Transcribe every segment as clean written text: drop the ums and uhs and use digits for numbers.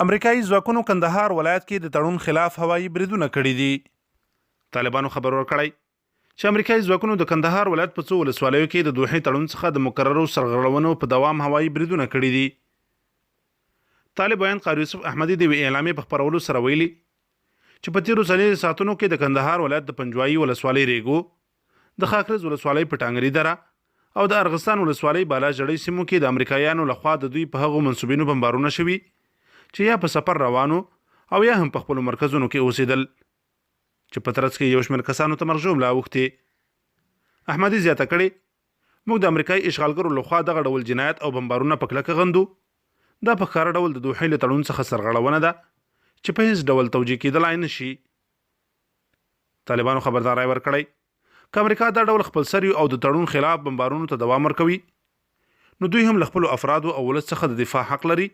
امریکایي ځواکونو کندهار ولایت کې د تړون خلاف هوایي بریدونه کړي دي. طالبانو خبر ورکړی، چې امریکایي ځواکونو د کندهار ولایت په څو ولسوالیو کې د دوحې تړون څخه د مکررو سرغړونو په دوام هوایي بریدونه کړي دي. طالب ویاند قاري یوسف احمدي د یوې اعلامیې په خپرولو سره ویلي، چې په تېرو 24 ساعتونو کې د کندهار ولایت د پنجوايي ولسوالۍ ریګو، د خاکریز ولسوالۍ په ټانګري دره او د ارغستان ولسوالۍ بالا ژړۍ سیمو کې د امریکایانو له خوا د دوی په هغو منسوبینو بمبارونه شوي چې یا په سفر روانو او یا هم په خپلو مرکزونو کې اوسېدل چې په ترڅ کې یو شمېر کسانو ته مرګ ژوبله اوښتې. احمدي زیاته کړې، موږ د امریکایي اشغالګرو له خوا دغه ډول جنایت او بمبارونه په کلکه غندو. دا په ښکاره ډول د دوحې له تړون څخه سرغړونه ده چې په هیڅ ډول توجیه کېدلای نه شي. طالبانو خبرداری ورکړی، که امریکا دا ډول خپلسریو او د تړون خلاف بمبارونو ته دوام ورکوي، نو دوی هم له خپلو افرادو او ولس څخه د دفاع حق لري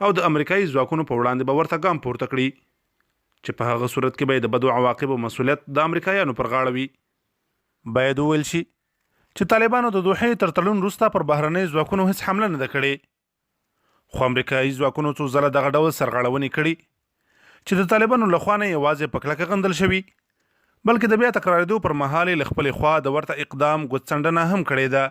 او د امریکایي ځواکونو په وړاندې به ورته ګام پورته کړي، چې په هغه صورت کې به یې د بدو عواقبو مسوولیت د امریکایانو پر غاړه وي. باید وویل شي، چې طالبانو د دوحې تر تړون وروسته پر بهرنیو ځواکونو هېڅ حمله نه ده کړې. خو امریکایي ځواکونو څو ځله دغه ډول سرغړونې کړي چې د طالبانو له خوا نه یوازې په کلکه غندل شوي، بلکې د بیا تکرارېدو پر مهال یې له خپلې خوا د ورته اقدام ګوتڅنډنه هم کړې ده.